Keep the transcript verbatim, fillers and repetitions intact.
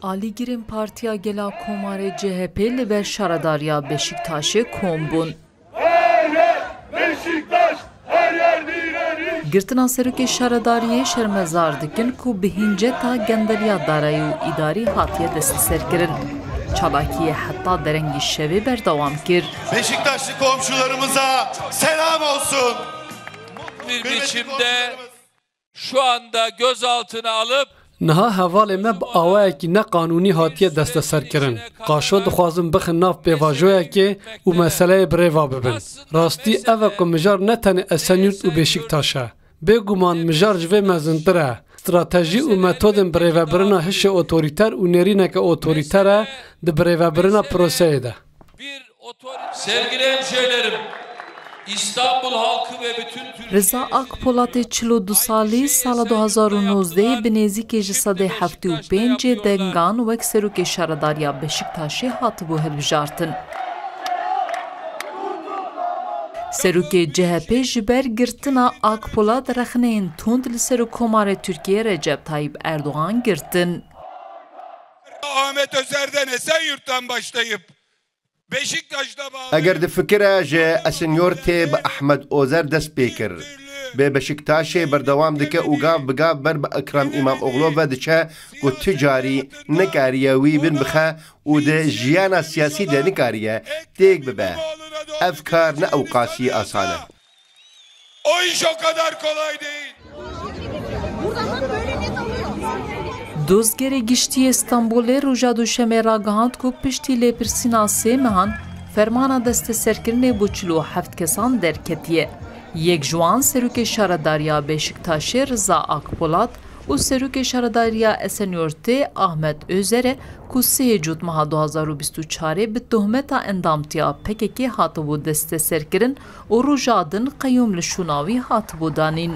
Alîgirên Partiya Gela Komarê C H P li ber şaredariya Beşiktaşê kom bûn. Her yer Beşiktaş, her yer bir. Girtina serokê şaredariyê şermezar dikin ku bi hînceta gendeliya darayî û îdarî hatiye desteserkirin. Çalakiyê heta derengî şevê berdewam kir. Beşiktaşlı komşularımıza selam olsun. Bir biçimde şu anda gözaltına alıp Niha hevalê me bi awayekî neqanûnî hatiye desteserkirin. Qaşo dixwazin bixin nav pêvajoyekê û meseleyê bi rê ve bibin. Rastî ev e ku mijar ne tenê Esenyurt û Beşiktaş e. Bêguman mijar ji vê mezintir e. Stratejî û metodên birêvebirina hişê otorîter û nêrîneke otorîter e di birêvebirina proseyê de. Bir otor-, sevgili hemşehrilerim, İstanbul halkı ve bütün Türkiye Riza Akpolatê çil û du salî sala du hazar û nozdehê bi nêzîkê ji sedê heftê û pêncê dengan wek serokê şaredariya Beşiktaşê hatibû hilbijartin. Serokê C H P ji ber girtina Akpolat rexneyên tund li Serokkomarê Tirkiyê Recep Tayyip Erdogan girtin. Ahmet Özer'den, Esenyurt'tan başlayıp Beşiktaş'ta bağlı Eger difikire ji Esenyortê bi Ahmed Ozer dest pê kir. Bi Beşiktaşê berdewam dike û gav bi gav ber bi Ekrem İmamoğlu ve diçe ku tu carî nikariye wî bin bixe û di jiyana siyasî de nikariye têk bibe. Ev kar ne ewqasî asan e. O iş o kadar kolay değil. Dozgerê Giştî yê Stenbolê roja Duşemê ragihand ku piştî lêpirsîna sê mehan fermana desteserkirinê bo çil û heft kesan derketiye. Yek ji wan serokê şaredariya Beşiktaşê Riza Akpolat û serokê şaredariya Esenyurtê Ahmet Özer e ku sê Cotmeha du hazar û bîst û çarê bi tohmeta endamtiya P K K hatibû desteserkirin û roja din qeyûm li şûna wî hatibû danîn.